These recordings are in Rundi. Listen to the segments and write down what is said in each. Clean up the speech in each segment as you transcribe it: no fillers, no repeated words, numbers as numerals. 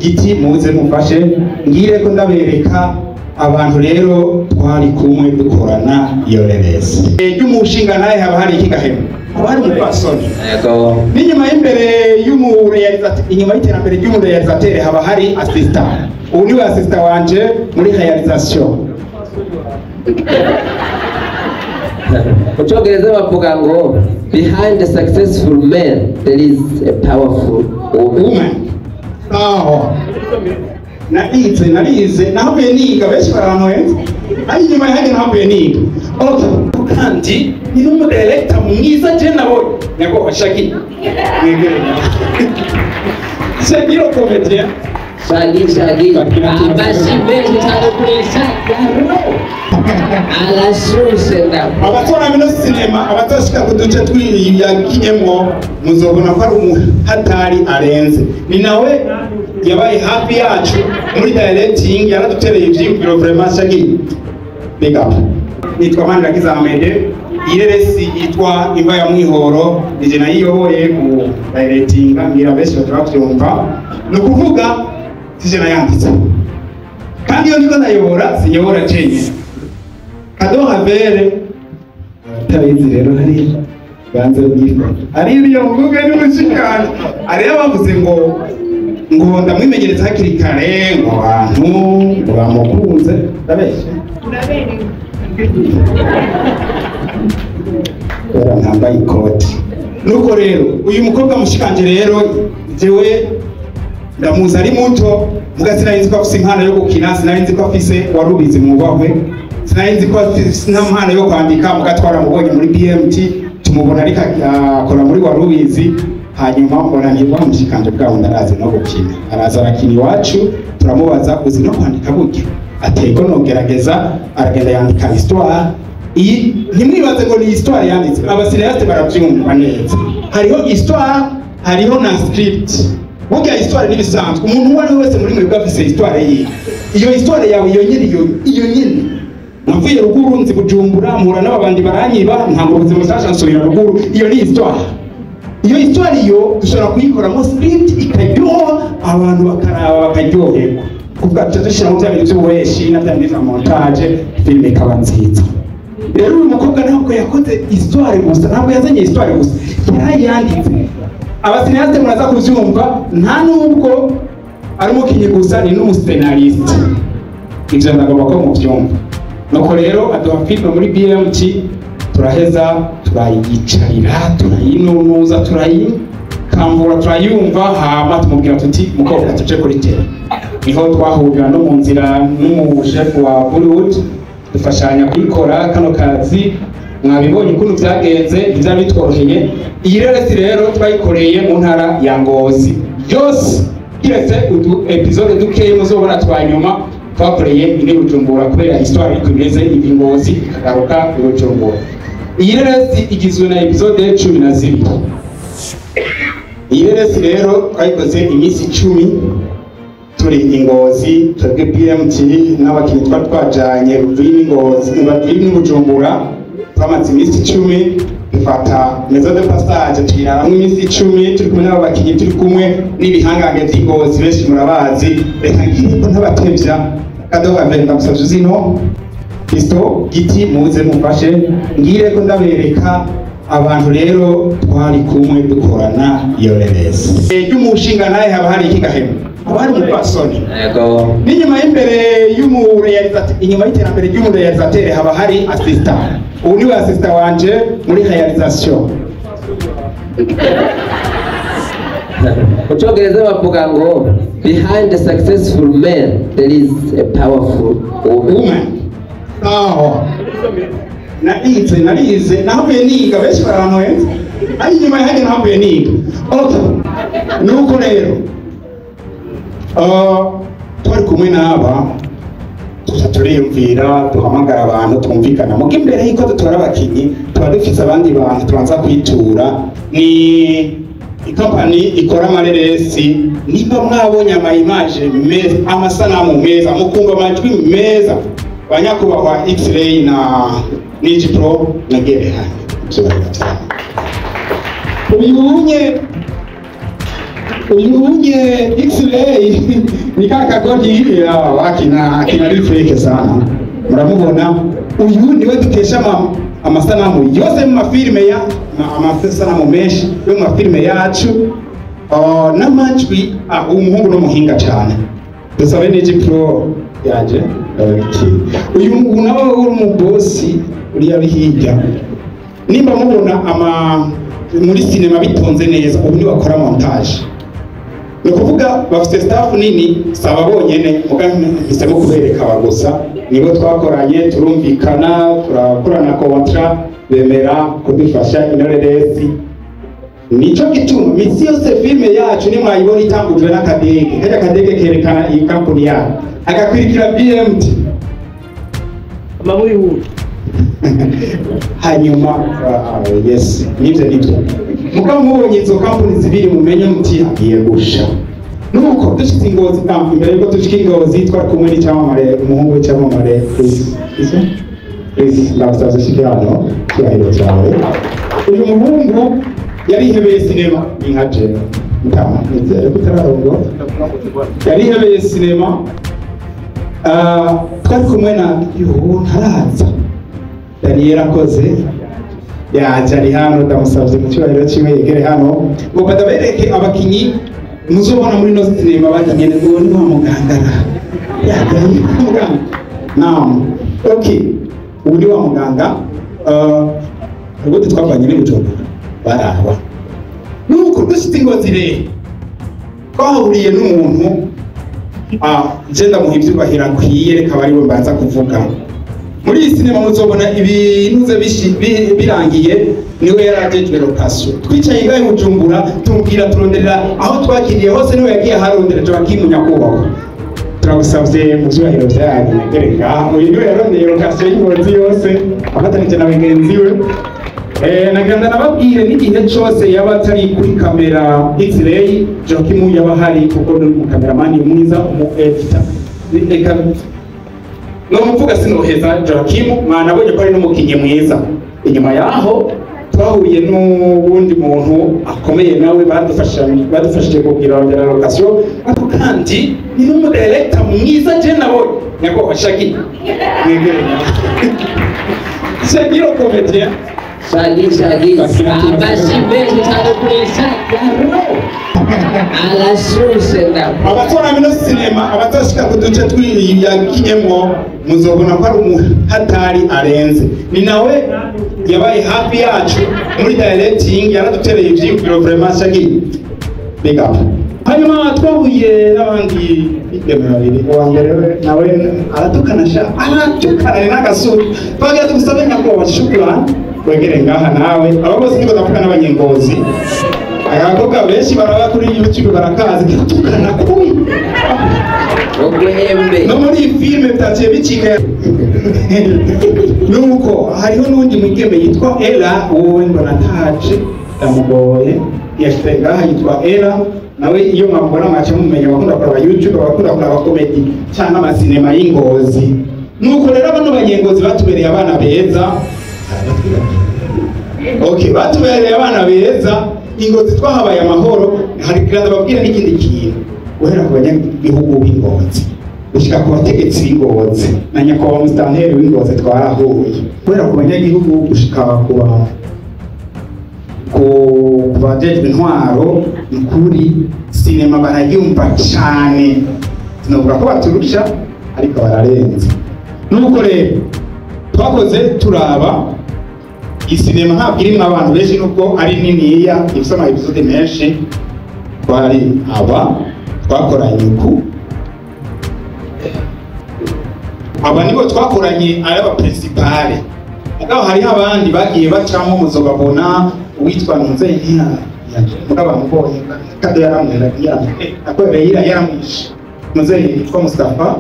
Giti, muze mufashe ngire ko ndabereka abantu rero twari kumwe dukorana iyo reresi ry'umushinga. Naye haba hari iki gahema? Haba hari umupfasoni. Yego. N'inyuma y'imbere y'umuréalisateur, inyuma y'iterambere ry'umuréalisateur haba hari assistant. Ubu niwe assistant wanje muri réalisation. Mu Cyongereza bavuga ngo "Behind a successful man there is a powerful woman." Woman. Aho narize, narize, nahavuye niga, benshi barantwenze, ariko inyuma yanjye nahavuye niga. Okay, kandi ni n'umudirector mwiza je nabonye, nyakubahwa Shagi, mwegere Shagi le comédien. Shagi, Shagi, amashi menshi cyane kuri Shagaro, arashushe ndabwo. Abatora mino sinema, abatoshika ku duce twiyakinyemwo, muzobona ko ari umuhatari arenze. Ni nawe yabaye hafi yacu muri directing, yaradutereye ivyiyumviro. Vraiment, Shagi, big up. Nitwa Manirakiza Amede. Ireresi yitwa Imva ya Mwihoro nije nayiyoboye mu directing, ngira benshi bataravyumva. Ni ukuvuga sije nayanditse, kandi iyo ndiko ndayobora sinyobora jenyine. Kadoha Bere tabizi rero hariya banze bwifata ari iyo mvuga n'umushikanje, hariyo bavuze ngo ndamwimenyereza hakiri kare, ngo abantu ngo bamukunze. Ndabeshye kubera ntambaye ikoti. Nuko rero uyu mukobwa mushikanje rero, jewe ndamuzi ari muto, muga sinari nzi ko afise impano yo gukina, sinari nzi ko afise warubizi, mwubahwe, sinari nzi ko afise impano yo kwandika. Muga twaramubonye muri BMT, tumubona ariko akora muri warubizi. Hanyuma mbona nti wa mushikanje bwaho ndarazi no gukina. Araza arakina iwacu, turamubaza: "Uzi no kwandika burya?" Atego nogerageza. Aragenda yandika histoire iyi. Ntimwibaze ngo ni histoire yanditse, abacinéastes baravyumva neza. Hariho histoire, hariho na script. Burya histoire n'ibisanzwe, umuntu uwo ari we wese muri mwebwe afise histoire yiwe. Iyo histoire yawe, iyo nyene, iyo nyene: navuye ruguru, nzi Bujumbura, mpura n'ababandi baranyiba, ntanga ubuzima bushasha, nsubira ruguru. Iyo ni histoire. Iyo histoire iyo dushobora kuyikoramo script ikaryoha, abantu bakaraba bakaryoherwa. Kuvuga tuca dushyiramo bya bintu by'ububeshi na bya bintu bya montage, filime ikaba nziza. Rero uyu mukobwa ntabwo yakoze histoire gusa, ntabwo yazanye histoire gusa, yarayanditse. Abacinéastes muraza kubyumva. Nta nubwo ari umukinnyi gusa, ni n'umuscénariste. Ibyo ndagomba ko mubyumva. Nuko rero aduha filime muri BMT, turaheza turayicarira, turayinunuza, turayikambura, turayumva. Hama tumubwira tuti: "Mukobwa, tuje kuri terrain." Niho twahurira no mu nzira n'umushefu wa Bollywood, dufashanya kuyikora kano kazi. Mwabibonye ukuntu byagenze, ntibyari bitworoheye. Iyi reresi rero twayikoreye mu ntara ya Ngozi yose, kiretse utu épisodes dukeyi muzobona twa nyuma twakoreye ine Bujumbura, kubera histoire iko imeze, iva Ngozi ikagaruka i Bujumbura. Iyi reresi igizwe na épisodes 12. Iyi reresi rero twayikoze iminsi 10 turi i Ngozi, twebwe BMT n'abakinnyi twari twajanye bavuye i Ngozi, bavuye i Bujumbura. Twamaze iminsi 10, dufata maison de passage, tuyiraramwo iminsi 10, turi kumwe n'abo bakinnyi, turi kumwe n'ibihangange vy'Ingozi, benshi murabazi. Reka ngire ko ntabatevya. Kadoha mbere ndamusavye zino Kristo, Giti, muze mufashe ngire ko ndabereka abantu rero twari kumwe dukorana iyo reresi ry'umushinga. Naye haba hari iki gahema? Haba hari umupfasoni. Yego. N'inyuma y'imbere y'umuréalisateur, inyuma y'iterambere ry'umuréalisateur haba hari assistant. Ubu niwe assistant wanje muri réalisation. Mu Cyongereza bavuga ngo "Behind a successful man there is a powerful woman." Woman. Aho narize, narize, nahavuye niga, benshi barantwenze, ariko inyuma yanjye nahavuye niga. Okay, nuko rero twari kumwe n'aba, tuza turiyumvira, duhamagara abantu twumvikana. Muga imbere y'uko dutora abakinyi, tuba dufise abandi bantu tubanza kwitura. Ni ikampani ikora amareresi. Niba mwabonye ama images meza, amasanamu meza, mukumva amajwi meza, banyakubahwa X-ray na Niji Pro na Gere hano, uyunye Uyu unye X-ray ni kaka kagoryi akina akina ari fake sana. Muramubona uyu niwe dukesha amasanamu yose mu mafilime ya amasanamu menshi yo mu mafilime yacu n'amajwi. Umuhungu n'umuhinga cyane. Dusabe n'iji pro yaje. Okay. Uyu nawe uri umubosi uriya bihijya, nimba mubona ama muri sinema bitonze neza, ubu ni bakora montage. Ni ukuvuga bafite staff nini, saba bonyene, muga mpisemo kubereka aba gusa, nibo twakoranye turumvikana, turakorana contrat, bemera kudufasha inoreresi. Nico gituma misi yose filme yacu nimwayibona itangujwe n'akadege kajya, akadege kerekana iyi kampuni yacu, agakwirikira BMT Amabuyihura. Hanyuma yes, nivyo mugabo mubonye izo kampuni zibiri mumenye muti hagiye gusha. Nuko dushitse Ingozi, imbere yuko dushika Ingozi twari kumwe n'icyamamare, umuhungu w'icyamamare Chris. Chris, ndagusabye ushike hano, cyubahiro cyawe. Uyu muhungu yarihebeye sinema, ni nka jewe mutama, nizere ko utararongora. Yarihebeye sinema. Twari kumwe na yuhu ntaraza Daniel akoze yaje ari hano, ndamusabye mu cyubahiro cyiwe yegere hano ngo badabereke abakinyi muzobona muri no sinema bakinye. Ngo ni wa muganga ra yagaye muganga. Naam, okay, ubu ni wa muganga ubwo twavanye ní Bujumbura barahwa. Nuko dushitse Ingozi rero twahuriye n'umuntu, je ndamuha ivyubahiro akwiye, reka bari we mbanza kuvuga. Muri iyi sinema muzobona ibintu birangiye, niwe yarajejwe location. Twicaye ngaho i Bujumbura, tumubwira turonderera aho twakiriye hose, niwe yagiye aharondera. Joaquim, nyakubahwa, turagusavye mu vyubahiro vyanyu mwegere ngaha. Uyu niwe yarondeye location y'Ingozi yose afatanije na bagenzi we. Nagira nababwire n'igihe cose yaba atari kuri kamera X-ray, Joaquim yaba ahari, kuko ni umukameramani mwiza, umu editor. Reka no muvuga sinoheza. Joaquim mwanabonye ko ari n'umukinyi mwiza. Inyuma yaho twahuye n'uwundi muntu akomeye nawe badufashije kugira ongera location, ariko kandi ni n'umudirector mwiza je nabonye, nyakubahwa Shagi, mwegere Shagi le comédien. Shagi, Shagi, amashyi menshi cyane kuri Shagi, arashushe ndabona. Abatora mino sinema, abatoshika ku duce twiyakinyemwo, muzobona ko ari umuhatari arenze. Ni nawe yabaye hafi yacu muri directing, yaradutereye ivyiyumviro. Vraiment, Shagi, big up. Hanyuma twahuye n'abandi bigeme babiri. Uwa mbere we nawe aratukana sha, aratukana ni n'agasura. Twagira tugusabe nyakubahwa Shukrani wegere ngaha nawe. Aba bose niko ndavuga n'abanyengozi. Abakobwa benshi baraba kuri YouTube barakazi, karatukana kubi. Uguhembe. No muri iyi filime bitaciye bicika. Nuko hariho n'undi mwigeme yitwa Ella, wowe mbona ntaje ndamugoye, yashyize ngaha, yitwa Ella nawe. Iyo mwamubona mwaca mumenya, abakunda kuraba YouTube, abakunda kuraba comedy cyangwa amasinema y'Ingozi. Nuko rero bano banyengozi batubereye abana beza. Okay, batubereye abana beza. Ingozi twahabaye amahoro. Hari kiranda babwira n'ikindi kintu, guhera ku banyagihugu b'Ingozi gushika ku bategetsi b'Ingozi na nyakubahwa musitanteri w'Ingozi twarahuye, guhera ku banyagihugu gushika ku bajejwe intwaro, ni kuri sinema barayumva cane. Sinavuga ko baturusha, ariko bararenze. Nuko rero twakoze turaba isinema ntabwo irimo abantu benshi, nubwo ari niniya ifite ama episode menshi. Twari aba twakoranye uku, aba nibo twakoranye ari aba principale, mugabo hariho abandi bagiye bacamo muzobabona. Uwitwa Ntunze mugabo amubonye kado yaramwera yaramwe yaramwishe, Ntunze yitwa Mustafa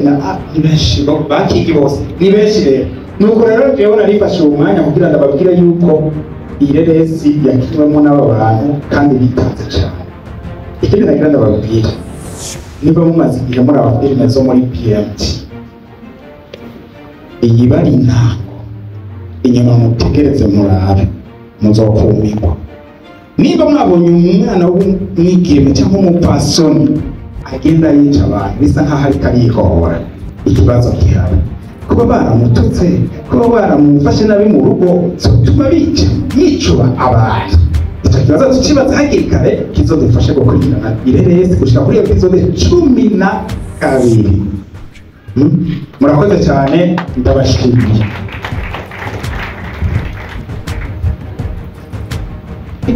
na ni benshi bakigi bose ni benshi rero. Nuko rero jewe narifashe uwo mwanya kugira ndababwire yuko iyi reresi yakinwemo n'aba bantu kandi bitanze cyane. Ikindi nagira ndababwire, niba mumaze igihe muri aba filime zo muri PMT, iyi bari intango, inyuma mutegereze murabe, muzokumirwa. Niba mwabonye umwana w'umwigeme cyangwa umupfasoni agenda yica abantu bisa nkaho ariko arihora, ikibazo gihari kuba baramututse, kuba baramufashe nabi mu rugo, zotuma bica yicuba abantu. Icyo kibazo tukibaza hakiri kare kizodufashe gukurikirana ireresi gushika kuri épisode 12. Murakoze cyane, ndabashimiye.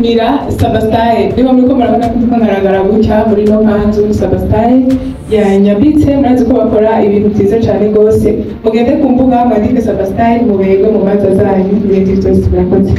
Mira Sabastaye, niba muriko murabona ko ndiko ngaragara gutya muri no kanzu, Sabastaye yanyambitse. Murazi ko bakora ibintu byiza cyane rwose. Mugende ku mbuga mwandike Sabastaye, muberwe mu manza zanyu n'ibindi byose. Murakoze.